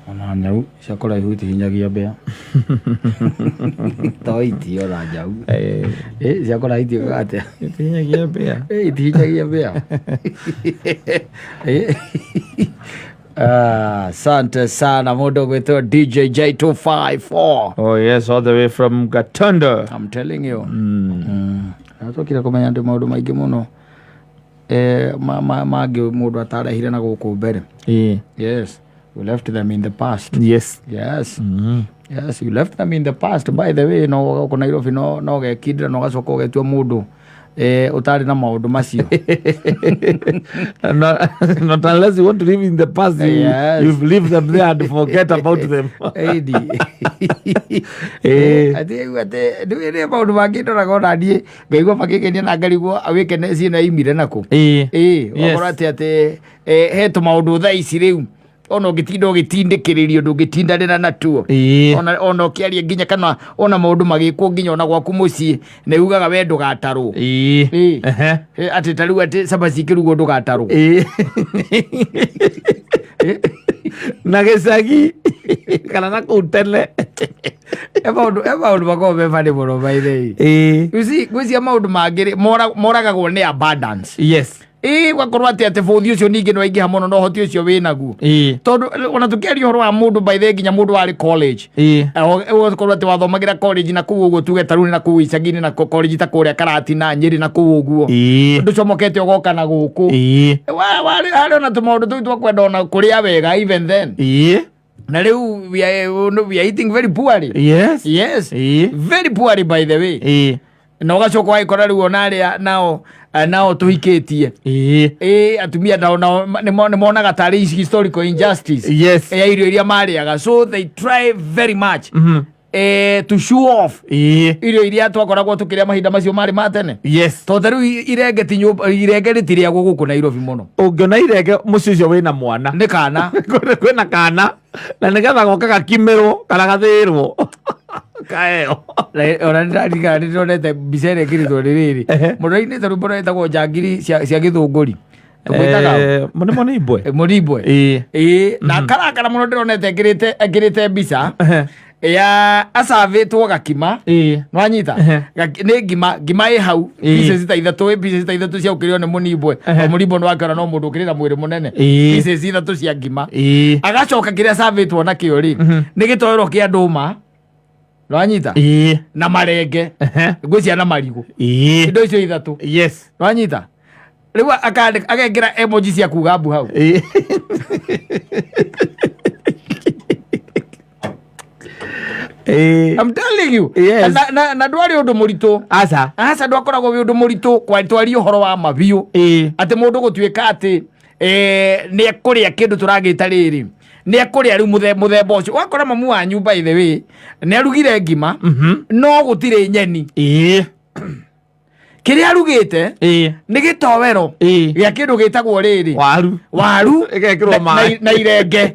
Ona nyau cia kũraihu itihinyagia mbĩa. To iti ona nyau. Eh, cia kũraihu itiĩkaga atĩa? Itihinyagia mbĩa. Eh, itihinyagia mbĩa. Eh. Ah, Asante sana mũndũ ũgwĩtwo DJ J254. Oh yes, all the way from Gatunda. I'm telling you. Mm. Nacokire kũmenya ndĩ maũndũ maingĩ mũno eh, mangĩ mũndũ atarehire na gũkũ mbere. Yes, we left them in the past. Yes. Yes. Yes, you left them in the past. By the way, no gũkũ Nairobi no gekindĩra na ũgacoka ũgetua mũndũ eh, ũtarĩ na maũndũ macio. Not unless you want to live in the past, you, Yes. you leave them there and forget about them. Ĩni. Eh. Atĩ rĩu atĩ nĩ maũndũ mangĩ ndoraga ona niĩ ngaigua makĩngenia na ngarigwo wĩkene ciĩ na imire nakũ. Ĩĩ, ũgakora atĩ eh, he tũmaũndũ thaa ici rĩu ona ũngĩtinda ũgĩtindĩkĩrĩrio ndũngĩtindanĩra natuo. Ona ũkĩaria nginya kana ona maũndũ magĩkwo nginya ona gwaku mũciĩ nĩ ugaga we ndũgatarwo. Ĩĩ. Eh, atĩ ta rĩu atĩ cabaci ikĩrugwo ndũgatarwo. Na gĩcagi kana na kũu tene. He maũndũ makoragwo me funny mũno by the way. You see, ngwĩciria maũndũ mangĩ rĩ, moragagwo nĩ abundance. Ĩĩ, ũgakorwo atĩ bũthi ũcio ningĩ nĩ waingĩha mũno na ũhoti ũcio wĩ naguo. Tondũ ona tũkĩaria ũhoro wa mũndũ by the way nginya mũndũ warĩ college. Ũgakorwo atĩ wathomagĩra college na kũu ũguo tuge ta rĩu nĩ na kũu icagi-inĩ na college ta kũrĩa Karatina Nyĩrĩ na kũu ũguo. Ndũcomokete ũgoka na gũkũ. Warĩ ona tũmaũndũ tũu twa kwenda ona kũrĩa wega even then. Na rĩu we are eating very poorly. Yes. Very poorly by the way. Na ũgacoka ũgagĩkora rĩu ona arĩa nao nao tũhikĩtie. Ĩĩ, atumia nao nĩ monaga tarĩ historical injustice ya irio iria marĩaga, so they try very much to show off irio iria twakoragwo tũkĩrĩa mahinda macio marĩ ma tene. Tondũ ta rĩu irenge ti nyũmba, irenge rĩtirĩagwo gũkũ Nairobi mũno. Ũngĩona irenge mũciĩ ũcio wĩna mwana. Nĩ kana. Kwĩna kana na nĩgetha goka gakimĩrwo kana gathĩrwo kaeo. Ona nĩndaririkana nĩndonete mbica ĩrĩa ĩkĩrĩtwo nĩ rĩrĩ. Mũndũ ainĩte rwĩmbo rwĩtagwo njangiri cia gĩthũngũri. Tũmwĩtaga Nĩ Mũnimbwe. Mũnimbwe. Ĩĩ, na karakara mũno ndĩronete ekĩrĩte mbica ya acavĩtwo gakima. Nwanyita? Nĩ ngima ĩ hau, pieces ta ithatũ, pieces ta ithatũ cia gũkĩrĩo nĩ Mũnimbwe. O Mũnimbwe nĩ wakĩona no mũndũ ũkĩrĩ na mwĩrĩ mũnene. Pieces ithatũ cia ngima. Agacoka kĩrĩa acavĩtwo nakĩo rĩ, nĩ gĩtoero kĩa ndũma. Nwanyita? Na marenge. Ngwĩciria na marigũ. Indo icio ithatũ. Nwanyita? Rĩu akandĩka agekĩra emoji cia kuga mbu hau. I'm telling you. Na ndwarĩ ũndũ mũritũ. Aca. Aca, ndwakoragwo wĩ ũndũ mũritũ twaria ũhoro wa ma biũ. Atĩ mũndũ gũtuĩka atĩ nĩ ekũrĩa kĩndũ tũragĩta rĩrĩ, nĩ ekũrĩa rĩu mũthemba ũcio. Ũgakora mamu wanyu by the way nĩ arugire ngima no gũtirĩ nyeni. Kĩrĩa arugĩte nĩ gĩtowero gĩa kĩndũ gĩtagwo rĩrĩ Waru. Waru Ĩgekĩrwo maĩ. Na irenge,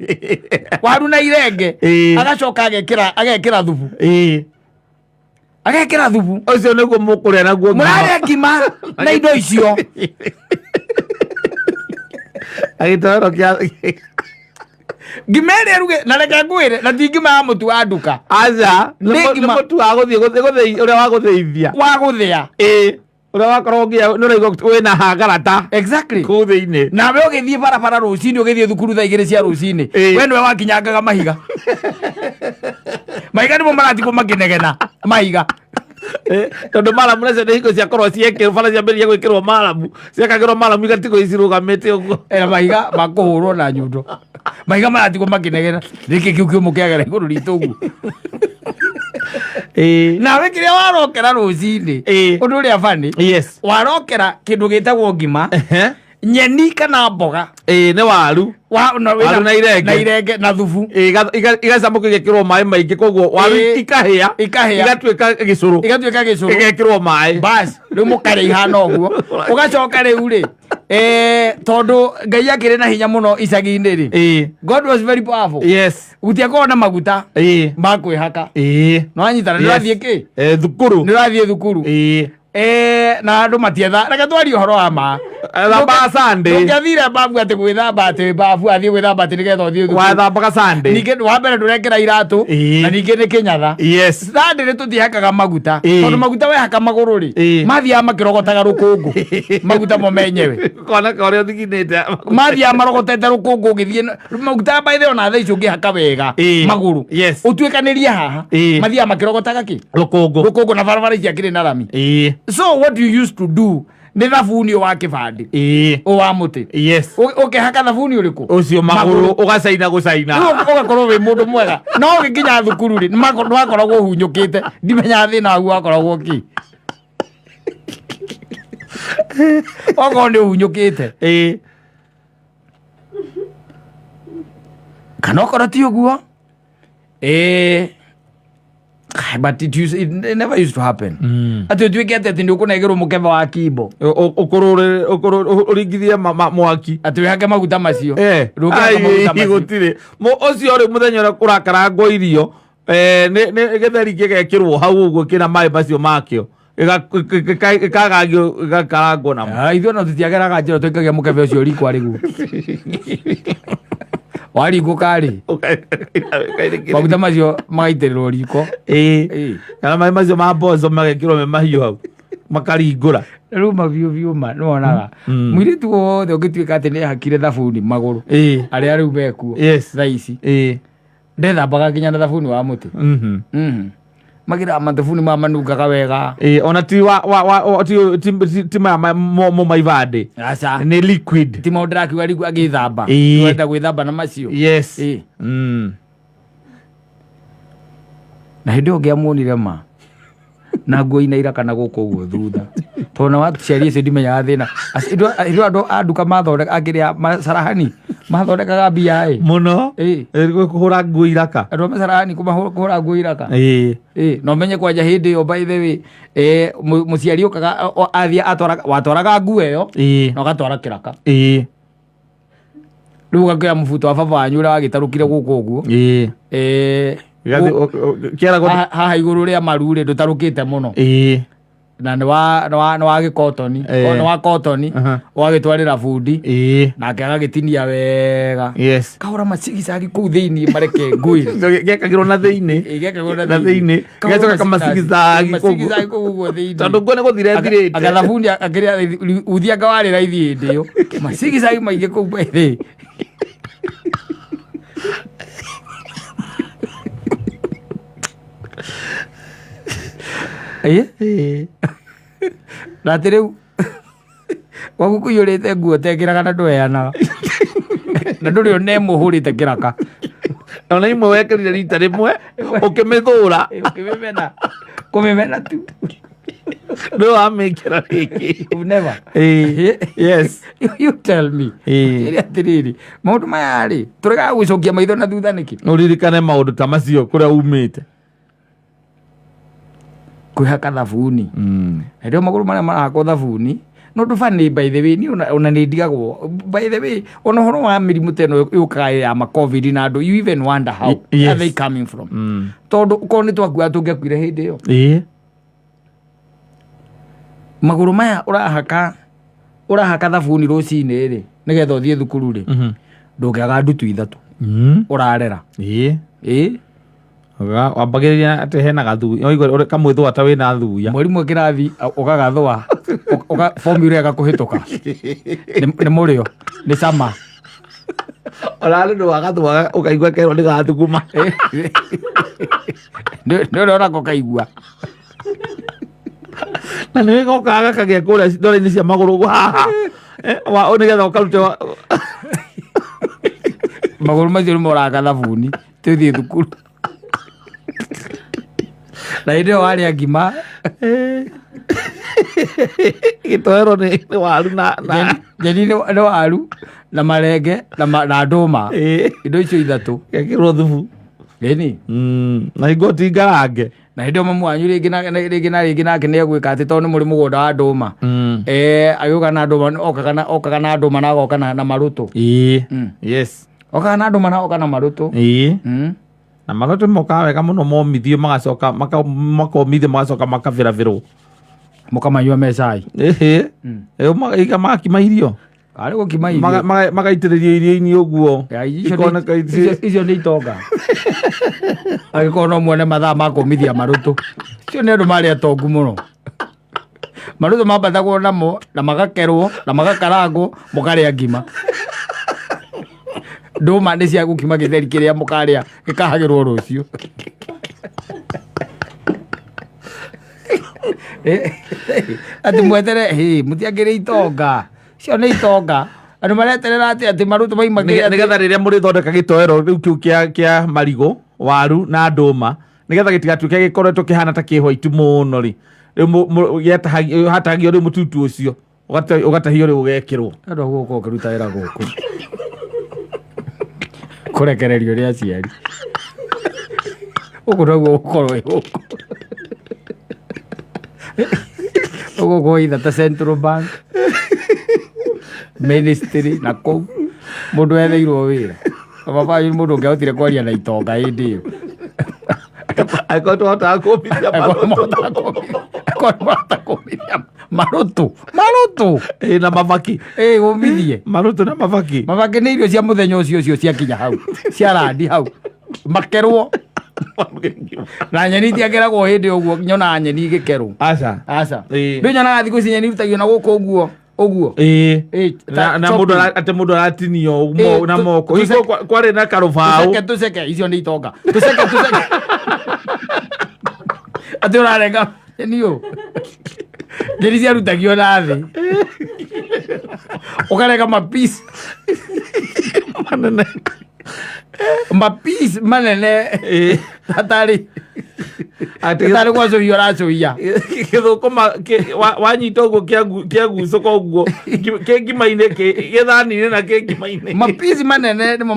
waru na irenge. Agacoka agekĩra thubu. Agekĩra thubu. Ũcio nĩguo mũkũrĩa naguo ngima. Mũrarĩa ngima na indo icio. Agĩtoero kĩa Ngima ĩrĩa ruge na reke ngwĩre na ti ngima ya mũtu wa nduka. Aca. Nĩ Nĩ ngima. mũtu wa gũthiĩ ũrĩa wa gũthĩithia. Wa gũthĩa. Ĩĩ, ũrĩa wakorwo nginya nĩ ũraigua wĩna hangarata kũu thĩinĩ. Nawe ũgĩthiĩ barabara rũcinĩ, ũgĩthiĩ thukuru thaa 2 cia rũcinĩ, we nĩwe wakinyangaga mahiga. Mahiga nĩmo maratigwo makĩnegena mahiga. Eh, tondũ maramu nacio nĩ hingo ciakorwo ciekĩrwo bara ciambĩrĩria gwĩkĩrwo maramu, ciekagĩrwo maramu igatigwo icirũgamĩte ũguo. Era mahiga makũhũrwo na nyundo, mahiga maratigwo makĩnegena nĩkĩ kĩu kĩũmũ kĩagera igũrũ ritũ ũguo. Nawe kĩrĩa warokera rũcinĩ, ũndũ ũrĩa bani, warokera kĩndũ gĩtagwo ngima, nyeni kana mboga. Ĩĩ, nĩ waru. Wa, Waru na irenge. Na irenge na thubu. Ĩĩ, igacamũkio igekĩrwo maĩ maingĩ, koguo waru ikahĩa. Ikahĩa. Igatuĩka gĩcũrũ. Igatuĩka gĩcũrũ. Igekĩrwo maĩ. Bas, rĩu mũkarĩa ihana ũguo. Ũgacoka rĩu rĩ, tondũ Ngai akĩrĩ na hinya mũno icagi-inĩ rĩ, God was very powerful. Gũtiakorwo na maguta ma kwĩhaka. Nĩwanyitana? Nĩ ũrathiĩ kĩ? Thukuru. Nĩ ũrathiĩ thukuru. Na andũ matietha, reke twarie ũhoro wa ma. Thambaga Sunday. Ndũngĩathire babu atĩ gwĩthamba, atĩ babu athiĩ gwĩthamba atĩ nĩgetha ũthiĩ thukuru. Wathambaga Sunday. Ningĩ wa mbere ndũrekĩra iratũ. Na ningĩ nĩ kĩnyatha. Sunday nĩ tũtihakaga maguta, tondũ maguta wehaka magũrũ rĩ, mathiaga makĩrogotaga rũkũngũ, maguta mo menyewe. Kona ka ũrĩa ũthiginĩte. Mathiaga marogotete rũkũngũ ũgĩthiĩ maguta. By the way, ona thaa ici ũngĩhaka wega magũrũ, ũtuĩkanĩrie haha, mathiaga makĩrogotaga kĩ? Rũkũngũ. Rũkũngũ, na barabara ici akĩrĩ na rami. So what you used to do nĩ thabuni wa kĩbandĩ, ũ wa mũtĩ. Ũkĩhaka thabuni ũrĩkũ? Ũcio magũrũ ũgacaina gũcaina. Rĩu ũgakorwo wĩ mũndũ mwega, no ũgĩkinya thukuru rĩ, nĩwakoragwo ũhunyũkĩte. Ndimenyaga thĩna waku wakoragwo kĩ, okorwo nĩ ũhunyũkĩte kana okorwo ti ũguo. But it never used to happen atĩ ũtuĩke atĩ nĩ ũkũnegerwo mũkebe wa kimbo. Ũkũrũre ũringithie mwaki. Atĩ wĩhake maguta macio. Ndũngĩhaka maguta macio. Gũtirĩ. Ũcio rĩ, mũthenya ũrĩa kũrakarangwo irio, nĩ gĩtheri gĩgekĩrwo hau ũguo kĩna maĩ macio makĩo. Gĩkagagio gĩgakarangwo namo. Ah, ithuĩ ona tũtiageraga njĩra, twaikagia mũkebe ũcio riko arĩguo waringũka rĩ, maguta macio magaitĩrĩrwo riko. Kana maĩ macio ma mboco magekĩrwo me mahiũ hau makaringũra. Rĩu mabiũ biũ ma nĩwonaga mũirĩtu wothe ũngĩtuĩka atĩ nĩ ehakire thabuni magũrũ, arĩa rĩu mekuo thaa ici, ndethambaga nginya na thabuni wa mũtĩ. Magira mathabuni ma manungaga wega. Ona ti wa wa wa o- ti ti ti- ti maya mo maibandĩ. Aca. Nĩ liquid. Ti maũndũ ndĩrakiuga rĩu agĩthamba. Wenda gwĩthamba na macio. Na hĩndĩ ĩyo ngĩamuonire ma na nguo ina iraka na gũkũ ũguo thutha, tondũ na waciari acio ndimenyaga thĩna. Hĩndĩ ĩyo andũ a nduka mathondeka akĩrĩa macarahani mathondekaga mbia ĩ. Mũno. Kũhũra nguo iraka. Andũ a macarahani kũhũra nguo iraka. Na ũmenye kwanja hĩndĩ ĩyo, by the way, mũciari ũkaga athiĩ atwaraga, watwaraga nguo ĩyo na ũgatwara kĩraka. Rĩu ũgakĩoya mũbuto wa baba wanyu ũrĩa wagĩtarũkire gũkũ ũguo. Kĩaragwo. Haha igũrũ rĩa maru rĩ, ndũtarũkĩte mũno. Na nĩ wa gĩkotoni. Nĩ wa kotoni. Ũgagĩtwarĩra bundi, nake agagĩtinia wega. Kahũra macigicagi kũu thĩiniĩ mareke ngũĩ. Gĩekagĩrwo na thĩinĩ. Gĩekagĩrwo na thĩinĩ. Gĩgacoka kamacigicagi kũu. Macigicagi kũu ũguo thĩinĩ. Tondũ nguo nĩ gũthira ĩthirĩte. Agathabuni akĩrĩa uthianga warĩ raithi hĩndĩ ĩyo, macigicagi maingĩ kũu thĩ. Na atĩ rĩu gwaku kũiyũrĩte nguo tekĩraga na ndũheanaga na ndũrĩ ona ĩmwe ũhũrĩte kĩraka. Ona imwe wekĩrire rita rĩmwe ũkĩmĩthũra. Ũkĩmĩmena kũmĩmena tu. Ndũ wamĩkĩra rĩngĩ. You've never. Yes. You tell me. Ĩrĩ atĩrĩrĩ, maũndũ maya rĩ, tũregaga gũcokia maitho na thutha nĩkĩ? Ũririkane maũndũ ta macio kũrĩa umĩte. Kwĩhaka thabuni na rĩo magũrũ marĩa marahakwo thabuni no ndũ bani. By the way, niĩ ona nĩ ndigagwo, by the way, ona ũhoro wa mĩrimũ ta ĩno yũkaga ya ma COVID na andũ, you even wonder how are they coming from, tondũ korwo nĩ twakuaga tũngĩakuire hĩndĩ ĩyo. Magũrũ maya ũrahaka thabuni rũcinĩ rĩ, nĩgetha ũthiĩ thukuru rĩ, ndũngĩaga ndutu ithatũ ũrarera. Ĩ. Wambagĩrĩria atĩ hena gathuya, waigua kamwĩthũa ta wĩna thuya. Mwarimũ kĩrathi ũgagathũa formula ĩgakũhĩtũka nĩ mũrĩo nĩ cama. Ona nĩ wagathuaga ũkaigua kerwo nĩ gathuguma. Nĩ ũrĩa onako kaigua. Na nĩ gokaga gakagĩa kũrĩa ndore-inĩ cia magũrũ ũguo haha. Nĩgetha ũkarute Magũrũ macio nĩ moraka thabuni tũthiĩ thukuru, na hĩndĩ ĩyo warĩa ngima. Gĩtoero nĩ waru na Nyeni nĩ waru na marenge na ndũma. Indo icio ithatũ. Gekĩrwo thubu. Ĩni. Na hingo ti ngarange. Na hĩndĩ ĩyo mamu wanyu rĩngĩ na rĩngĩ na rĩngĩ nake nĩ egwĩka atĩ tondũ nĩ mũrĩ mũgũnda wa ndũma, agĩũka na ndũma, okaga na ndũma na agoka na marũtũ. Okaga na ndũma na agoka na marũtũ. Na marũtũ mokaga wega mũno momithio, magacoka makomithio, magacoka makabĩrabĩrwo. Mũkamanyua me cai. Ĩhĩ. Ĩyo iga makima irio. Arĩ gũkima irio. Magaitĩrĩrio irio-inĩ ũguo. Ya, icio nĩ- Ikoneka icio nĩ itonga. Angĩkorwo no muone mathaa ma kũmithia marũtũ. Icio nĩ andũ marĩ atongu mũno. Marũtũ mambatagwo namo na magakerwo na magakarangwo mũkarĩa ngima. Ndũma nĩ cia gũkima gĩtheri kĩrĩa mũkarĩa gĩkahagĩrwo rũciũ. Atĩ mwetere hĩ mũtiangĩrĩ itonga. Icio nĩ itonga. Andũ mareterera atĩ atĩ marũtũ maima Nĩgetha rĩrĩa mũrĩthondeka gĩtoero rĩu kĩu kĩa marigũ, waru na ndũma, nĩgetha gĩtigatuĩke gĩkoretwo kĩhana ta kĩ white mũno rĩ, rĩu hatahagio rĩu mũtutu ũcio, ũgatahio rĩu ũgekĩrwo. Andũ a gũkũ ũkĩruta wĩra gũkũ. Kũrekererio nĩ aciari. Ũguo noguo gũkorwo ĩ gũkũ. Ũgũkorwo either ta Central Bank, ministry na kũu mũndũ etheirwo wĩra. Baba wanyu nĩ mũndũ ũngĩahotire kwaria na itonga hĩndĩ ĩyo. Angĩkorwo tũhotaga kũmithia Angĩkorwo marũtũ. angĩkorwo mũrahota kũmithia marũtũ. Marũtũ. Ĩ, na mabaki. Ĩ, ũmithie. Marũtũ na mabaki. Mabaki nĩ irio cia mũthenya ũcio ũcio ciakinya hau. Cia randi hau. Makerwo. Na nyeni itiakeragwo hĩndĩ ũguo nyonaga nyeni igĩkerwo. Aca. Aca. Ĩ. Ndũ nyonaga thikũ ici nyeni irutagio na gũkũ ũguo. Ũguo. Ĩ. Ĩ, ta Na chopping. mũndũ atĩ mũndũ aratinio Ĩ, na moko. Hingo kwarĩ na karũbaũ. Tũceke tũceke icio nĩ itonga. Tũceke tũceke. Atĩ ũrarenga nyeni ũ. Nyeni ciarutagio na thĩ. Ũkarenga mapisi. Manene. Mapisi manene. Ĩ. Hatarĩ. Atĩ Hatarĩ gwacũhia ũracũhia. gĩthũkũma wanyita ũguo kĩagucũka ũguo kĩ ngima-inĩ gĩthani-inĩ na kĩ ngima-inĩ. Mapisi manene nĩmo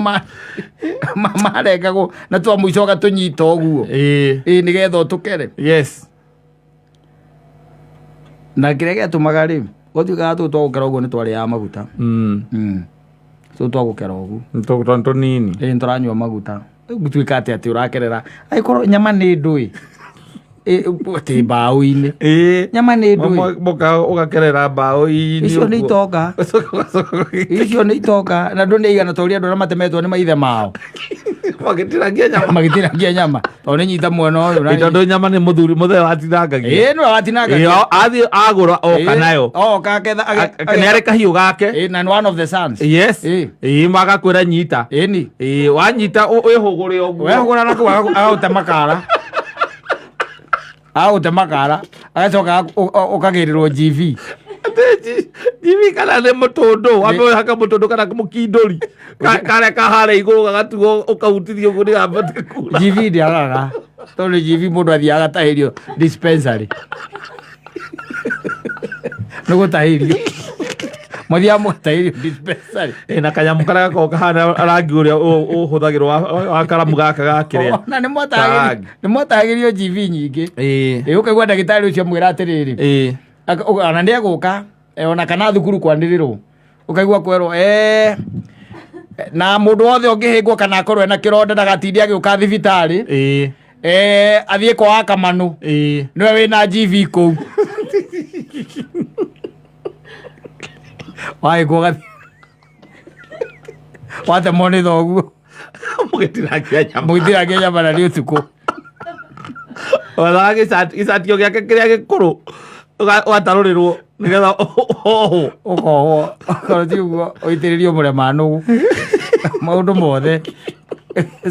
marengagwo na twa mũico ũgatũnyita ũguo. Ĩ. Ĩ nĩgetha ũtũkere. Yes. Na kĩrĩa gĩatũmaga rĩ, gwatuĩkaga tũtũ twa gũkera ũguo nĩ twarĩaga maguta. Tũtũ twa gũkera ũguo. Tũtũ tũnini. Ĩ nĩtũranyua maguta. Rĩu gũtuĩka atĩ atĩ ũrakerera. Angĩkorwo nyama nĩ ndũĩ. Ĩ, atĩ mbaũ-inĩ. Ĩ. Nyama nĩ ndũĩ. Mũka ũgakerera mbaũ-inĩ Icio nĩ ũguo. itonga. Icio nĩ itonga. Na andũ nĩ aigana ta ũrĩa andũ arĩa matemetwo nĩ maithe mao. Magĩtinagia nyama. Magĩtinagia nyama. Tondũ nĩ nyita mwena ũyũ. Ĩ, tondũ nyama nĩ mũthuri mũthee watinangagia. Ĩ, nĩwe watinangagia. Ĩ, athiĩ agũra oka Ĩ, nayo. Oka aketha. Nĩ arĩ kahiũ gake. Ĩ, na one of the sons. Yes. Ĩ. Ĩ, magakwĩra nyita. Ĩni. Ĩ, wanyita wĩhũgũre ũguo. Wehũgũra na kũu agagũte makara. Agagũte makara. Agacoka ũkagĩrĩrwo GV. Atĩ GV kana nĩ mũtũndũ, wambe wĩhake mũtũndũ kana mũkindũri. Karĩa ka harĩa igũrũ gagatuo ũkahutithia ũguo nĩgambate kura. GV ndĩagaga. Tondũ GV mũndũ athiaga agatahĩrio dispensary. Nĩ gũtahĩrio. Mathiaga mũgatahĩrio dispensary. Ĩ, na kanyamũ karĩa gakoragwo kahana rangi ũrĩa ũhũthagĩrwo wa karamu gaka ga kĩrĩa. Na nĩ Karangi. mwatahagĩrio GV nyingĩ. Ĩ. Ĩ, ũkaigua ndagĩtarĩ ũcio amwĩra atĩrĩrĩ. Ĩ. Ona nĩ egũka, ona kana thukuru kwanĩrĩrwo. Ũkaigua kwerwo, na mũndũ wothe ũngĩhĩngwo kana akorwo ena kĩronda ndagatinde agĩũka thibitarĩ. Ĩ. Athiĩ kwa Wakamanu. Ĩ. Nĩwe wĩna GV kũu. Wahĩngwo ũgathiĩ. Watemwo nĩ thoguo. Mũgĩtinangia nyama. Mũgĩtinangia nyama na nĩ ũtukũ. Wethaga gĩcatio gĩake kĩrĩa gĩkũrũ, ũgatarũrĩrwo nĩgetha ũhwo. Ũkohwo. Okorwo ti ũguo, ũitĩrĩrio mũrema nũgũ. Maũndũ mothe.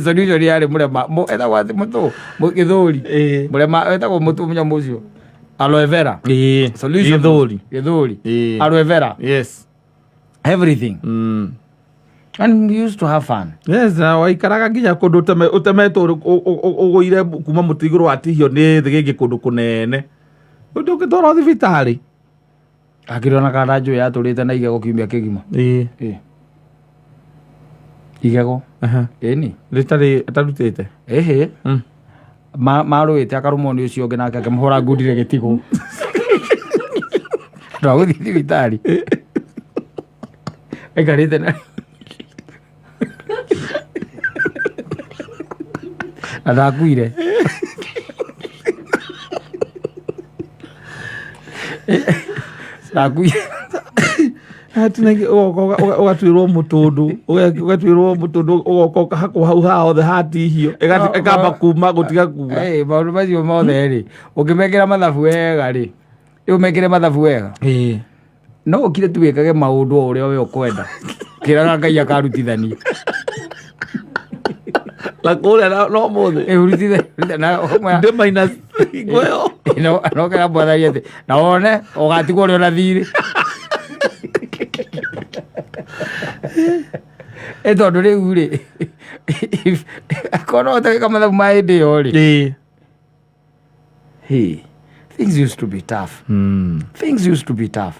Solution yarĩ mũrema, etagwo atĩ mũtũ, gĩthũri. Ĩ. Mũrema, etagwo mũtũ mũnyamũ ũcio. Aloe vera. Ĩ. Solution. Gĩthũri. Gĩthũri. Ĩ. Aloe vera. Yes. Everything. And we used to have fun. Yes, na waikaraga nginya kũndũ ũtemetwo ũgũire kuma mũtĩ igũrũ watihio nĩ thĩgĩngĩ kũndũ kũnene. Ũndũ ũngĩtwarwo thibitarĩ. Akĩrona kana njũĩ yatũrĩte na igego kiumia kĩgima. Ĩ. Ĩ. Igego. Aha. Ĩni. Rĩtarĩ atarutĩte. Ĩhĩ. Marũĩte akarũmwo nĩ ũcio ũngĩ nake akĩmũhũra ngundire gĩtigũ. Ndwagũthiĩ thibitarĩ. Aikarĩte na na ndakuire. Naku Hatinangi ũgatuĩrwo mũtũndũ, ũgatuĩrwo mũtũndũ, ũgoka ũkahakwo hau haha hothe hatihio, ĩkamba kuma gũtiga kura. Eh, maũndũ macio mothe rĩ, ũngĩmekĩra mathabu wega rĩ, rĩu mekĩre mathabu wega, no ũkire tu wĩkage maũndũ o ũrĩa we ũkwenda, kĩraga Ngai akarutithania. Na kũrĩa no mũthĩ. Eh, ũrutithe na Ndĩ minus hingo ĩyo. No kera mwathani atĩ na wone ũgatigwo ũrĩ ona thirĩ. Ĩ tondũ rĩu rĩ, akorwo no ũhote gwĩka mathabu ma hĩndĩ ĩyo rĩ, hey, things used to be tough. Things used to be tough.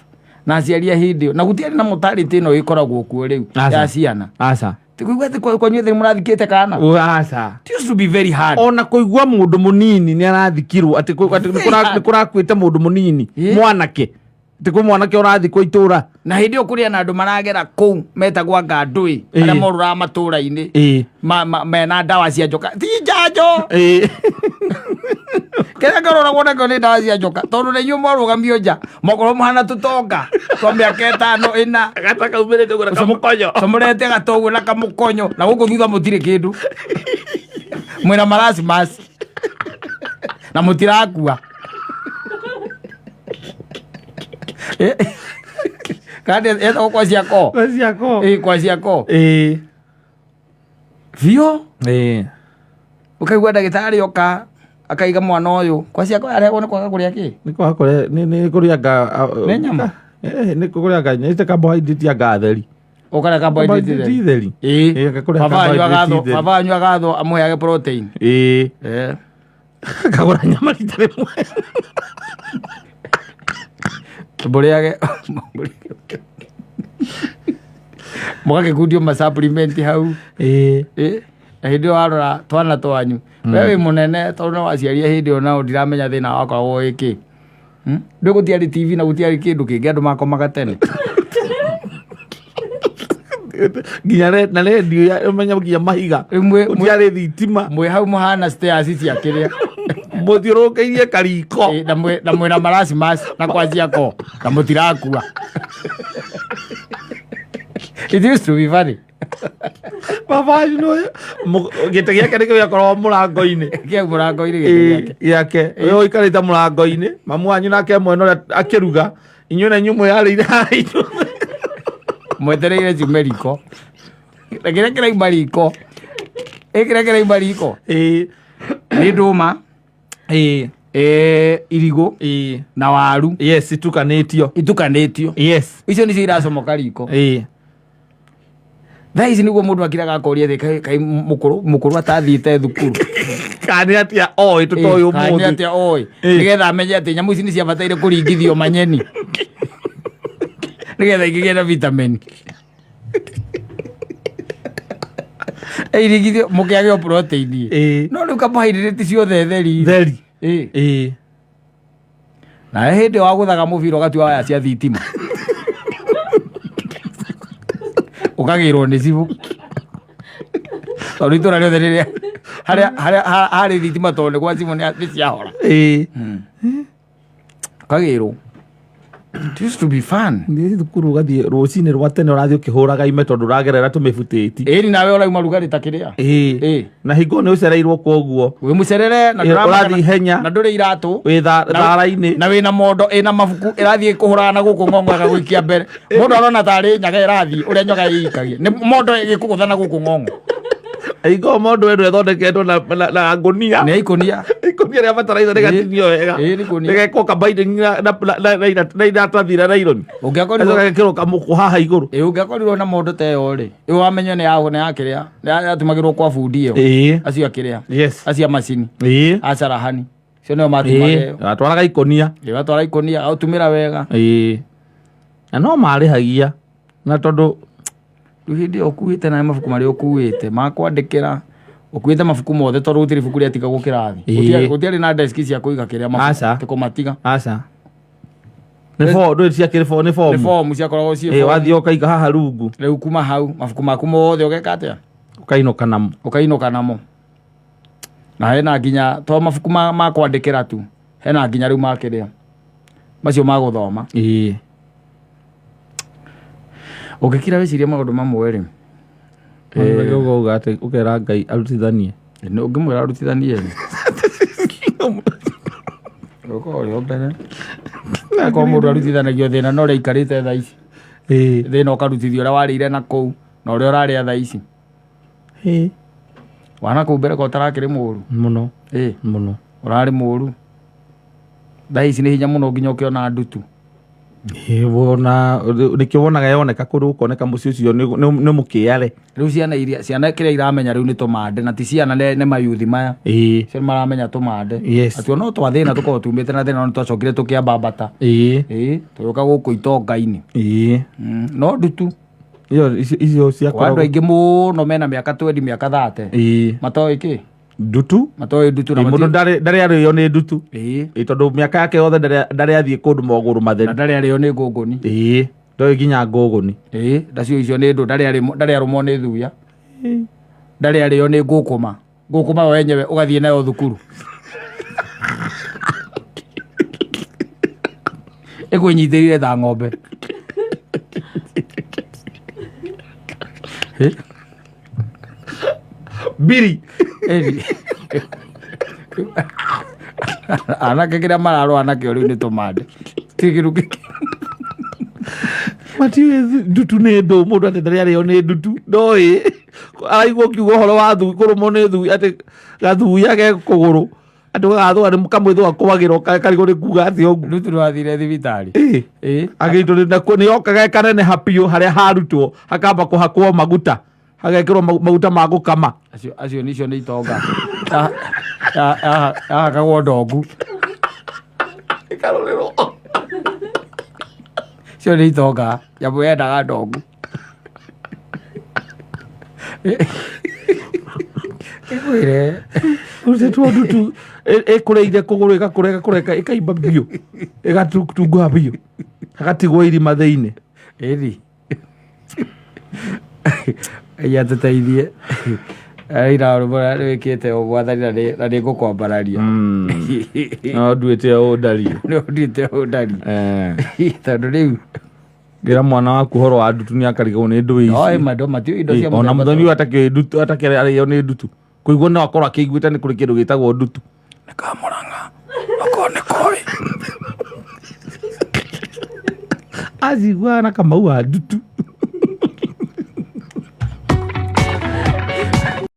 Na aciari a hĩndĩ ĩyo, na gũtiarĩ na mortality ĩno ĩkoragwo kuo rĩu Aca. ya ciana. Aca. Ti kũigua atĩ kwanyu ethĩ mũrathikĩte kana. Aca. It used to be very hard. Ona kũigua mũndũ mũnini nĩ arathikirwo atĩ atĩ nĩ kũrakuĩte mũndũ mũnini mwanake, atĩ kwĩ mwanake ũrathikwo itũra. Na hĩndĩ ĩyo kũrĩ na andũ maragera kũu metagwo anga ndũĩ, arĩa morũraga matũũra-inĩ mena ndawa cia njoka, ti njanjo. Kĩrĩa kĩroragwo nakĩo nĩ ndawa cia njoka, tondũ nĩ inyuĩ mwarũgamio nja mokorwo mũhana tũtonga twa mĩaka 5 4 Gata kaumĩrĩte ũguo na kamũkonyo. Comorete gata ũguo na kamũkonyo, na gũkũ thutha mũtirĩ kĩndũ, mwĩna marasimasi na mũtirakua. Kandi etagwo kwa ciako. Kwa ciako. Ĩ, kwa ciako. Biũ. Ũkaigua ndagĩtarĩ oka akaiga mwana ũyũ kwa ciako arehwo nĩ kwaga kũrĩa kĩ? Nĩ kwaga kũrĩa, nĩ kũrĩa nga Nĩ nyama? Nĩ kũrĩa nga nĩ carbohydrate ya nga theri. Ũkarĩa carbohydrate theri. Theri. Kũrĩa Baba wanyu carbohydrate agathwo, theri. baba wanyu agathwo amũheage protein. Akagũra nyama rita rĩmwe. Mũrĩage mũgagĩkundio ma supplement hau. Na hĩndĩ ĩyo warora twana twanyu, we wĩ mũnene tondũ nĩ waciaria hĩndĩ ĩyo, nao ndiramenya thĩna wakoragwo wĩ kĩ. Ndũĩ gũtiarĩ TV na gũtiarĩ kĩndũ kĩngĩ, andũ makomaga tene. Nginya na redio ya ũmenya nginya mahiga. Rĩu Gũtiarĩ thitima. Mwĩ hau mũhana stairs cia kĩrĩa. Mũthiũrũrũkĩirie kariko. Na mwĩna marasimasi na kwa ciako na mũtirakua. It used to be funny. Baba wanyu no gĩtĩ gĩake nĩkĩo gĩakoragwo mũrango-inĩ. Kĩa mũrango-inĩ gĩtĩ gĩake. Gĩake. We ũikarĩte mũrango-inĩ, mamu wanyu nake mwena ũrĩa akĩruga, inyuĩ na inyuĩ mwĩyarĩire haha inyuothe. Mwetereire ciume riko. Na kĩrĩa kĩrauma riko. Ĩ, kĩrĩa kĩrauma riko. Nĩ ndũma. Irigũ. Na waru. Yes, itukanĩtio. Itukanĩtio. Yes. Icio nĩcio iracomoka riko. Thaa ici nĩguo mũndũ akiraga akoria atĩ kaĩ mũkũrũ atathiĩte thukuru. Kana nĩ atĩa oĩ tũtoĩ Kana nĩ ũmũthĩ. atĩa oĩ. Nĩgetha amenye atĩ nyamũ ici nĩ ciabataire kũringithio manyeni. Nĩgetha ingĩgĩa na vitamin. Iringithio mũkĩagĩo protein. No rĩu carbohydrate ciothe theri. Theri. Na hĩndĩ ĩyo wagũthaga mũbira ũgatua waya cia thitima. Ũkagĩrwo nĩ cibũ. Tondũ itũra rĩothe rĩrĩa harĩa harĩ thitima tondũ nĩ gwa cibũ nĩ ciahora. Ũkagĩrwo. It used to be fun. Nĩ thukuru ũgathiĩ rũcinĩ rwa tene ũrathiĩ ũkĩhũraga ime tondũ ũragerera tũmĩbutĩti. Ĩni nawe ũrauma rugarĩ ta kĩrĩa. Na hingo nĩ ũcereirwo koguo. Wĩ mũcerere na ndũramaka Ũrathiĩ ihenya. Na ndũrĩ iratũ. Wĩ thara-inĩ. Na wĩna mondo ĩna mabuku ĩrathiĩ kũhũrana na gũkũ ng'ong'o ĩgagũikia mbere. Mũndũ arona tarĩ nyaga ĩrathiĩ ũrĩa nyoga ĩikagia. Nĩ mondo ĩgĩkũgũtha na gũkũ ng'ong'o. Hingo mondo ĩno ĩthondeketwo na ngũnia. Nĩ ikũnia. Ikũnia rĩa bataraitha rĩgatinio wega. Nĩ ikũnia. Rĩgekwo ka binding na iratathi rĩa nylon. Ũngĩakorirwo Gagekĩrwo kamũkũ haha igũrũ. Ũngĩakorirwo na mondo ta ĩyo rĩ, ĩyo wamenya nĩ ya nĩ ya kĩrĩa, nĩ yatumagĩrwo kwa bundi ĩyo. Acio a kĩrĩa. Acio a macini. A carahani. Acio nĩo matumaga ĩyo. Atwaraga ikũnia. Atwara ikũnia, aũtumĩra wega. Na no marĩhagia. Na tondũ rĩu hĩndĩ ĩyo ũkuĩte na mabuku marĩa ũkuĩte ma kwandĩkĩra, ũkuĩte mabuku mothe tondũ gũtirĩ ibuku rĩatigagwo kĩrathi. Gũtiarĩ na desk cia kũiga kĩrĩa mabuku, Aca. atĩ kũmatiga. Aca. Nĩ ndũĩ ciakĩrĩ nĩ form. Nĩ form ciakoragwo ciĩ form. Wathiĩ ũkaiga haha rungu. Rĩu kuma hau mabuku maku mothe ũgeka atĩa? Ũkainũka namo. Ũkainũka namo. Na hena nginya to mabuku ma kwandĩkĩra tu, hena nginya rĩu ma kĩrĩa. Macio ma gũthoma. Ĩĩ. Ũngĩkira wĩcirie maũndũ mamwe rĩ, Ũgauga atĩ ũkera Ngai arutithanie. Ũngĩmwĩra arutithanie rĩ, ũkorwo ũrĩ o mbere. Akorwo mũndũ arutithanagio thĩna na ũrĩa aikarĩte thaa ici. Ĩĩ. Thĩna ũkarutithio ũrĩa warĩire na kũu na ũrĩa ũrarĩa thaa ici. Ĩĩ. Wana kũu mbere ko ũtarakĩrĩ mũru. Mũno. Ĩĩ. Mũno. Ũrarĩ mũru. Thaa ici nĩ hinya mũno nginya ũkĩona ndutu. Ĩĩ, wona nĩkĩo wonaga yoneka kũndũ gũkoneka mũciĩ ũcio nĩ mũkĩare. Rĩu ciana iria ciana kĩrĩa iramenya rĩu nĩ tũmande na ti ciana nĩ mayuthi maya. Ĩĩ. Cio maramenya tũmande. Yes. Atĩ ona twa thĩna tũkoragwo tumĩte na thĩna no nĩtwacokire tũkĩambambata. Ĩĩ. Ĩĩ, tũgĩũka gũkũ itonga-inĩ. Ĩĩ. No ndutu. Iyo icio Kwa andũ ciakoragwo. aingĩ mũno mena mĩaka 20 mĩaka 30. Ĩĩ. Matoĩ kĩ? Ndutu. Matoĩ ndutu na Ĩĩ, mũndũ ndarĩ arĩo nĩ ndutu. Ĩĩ. Ĩĩ, tondũ mĩaka yake yothe ndarĩ athiĩ kũndũ magũrũ Na matheri. ndarĩ arĩo nĩ ngũngũni. Ĩĩ. Ndoĩ nginya ngũngũni. Ĩĩ, ndacio icio nĩ ndũ ndarĩ arũmwo nĩ thuya. Ndarĩ arĩo nĩ ngũkũma. Ngũkũma we wenyewe ũgathiĩ nayo thukuru. Ĩkwĩnyitĩrĩire ta ng'ombe. Mbiri. Ĩni. Anake kĩrĩa mararũa nakĩo rĩu nĩ tũmande. Ti kĩndũ kĩngĩ. Matiũĩ ndutu nĩ ndũ mũndũ atĩ ndarĩ arĩo nĩ ndutu ndoĩ araigua ũkiuga ũhoro wa thui kũrũmwo nĩ thui atĩ gathuya ge kũgũrũ atĩ gagathũa nĩ kamwĩthũa kwagĩra karigwo nĩ kuga atĩ ũguo. Ndutu nĩwathire thibitarĩ. Ĩĩ. Ĩĩ. Agĩitwo nakuo nĩ yokaga ĩkaneneha biũ harĩa harutwo hakamba kũhakwo maguta hagekĩrwo maguta ma gũkama. Acio nicio nĩ itonga. Yahakagwo ndongu. Ĩkarũrĩrwo. Icio nĩ itonga. Nyamũ yendaga ndongu. Ĩkwĩre. Rutĩtwo ndutu ĩkũrĩire kũgũrũ ĩgakũra ĩgakũra ĩkaimba biũ ĩgatunguha biũ hagatigwo irima thĩinĩ. Ĩni. Ngai atũteithie. Araina rwĩmbo rũrĩa rwĩkĩte ũũ mwathani na nĩ ngũkwambararia. No nduĩte ũũ ndariĩ. Nĩ nduĩte ũũ ndariĩ. Tondũ rĩu Ngĩra mwana waku ũhoro wa ndutu nĩ akarigwo nĩ ndũĩ ici. Oĩ mandũ matiũĩ indo cia Ona mũthemba mũthoni ũyũ atakĩũĩ ndutu atakĩrĩ arĩo nĩ ndutu. Kũigua no akorwo akĩiguĩte nĩ kũrĩ kĩndũ gĩtagwo ndutu. Nĩ kamũrang'a. Okorwo nĩ koĩ. Aciguaga na Kamau wa ndutu.